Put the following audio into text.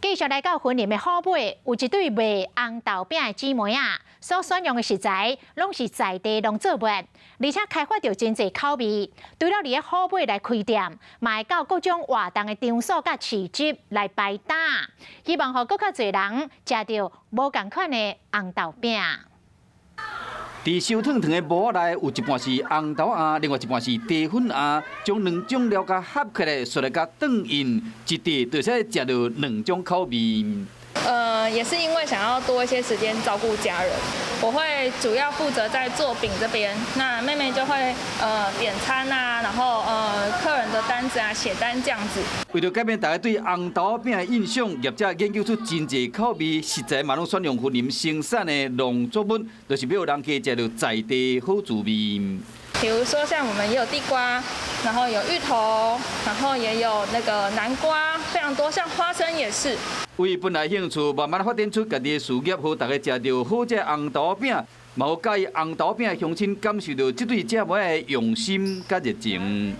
繼續來到雲林的虎尾，有一對賣紅豆餅的姊妹仔，所選用的食材攏是在地農作物，而且開發著真濟口味。除了佇咧虎尾來開店，嘛會到各種活動的場所佮市集來擺檔，希望予閣較濟人食著無仝款的紅豆餅。佇燒燙燙的模仔內，有一半是紅豆仔，另外一半是茶粉仔，將兩種料佮合起來，雪來共轉印，一塊就會使食著兩種口味。也是因為想要多一些時間照顧家人，我會主要負責在做餅這邊，那妹妹就會點餐啊，然後客人的單子啊寫單這樣子。為著改變大家對紅豆餅的印象，業者研究出真濟口味，食材嘛攏選用雲林生產的農作物，就是欲予人客食著在地好滋味。比如說像我們也有地瓜，然後有芋頭，然後也有那個南瓜，非常多，像花生也是。為本來興趣，慢慢發展出家己的事業，予大家食著好食紅豆餅，嘛予佮意紅豆餅的鄉親感受著這對姐妹的用心佮熱情。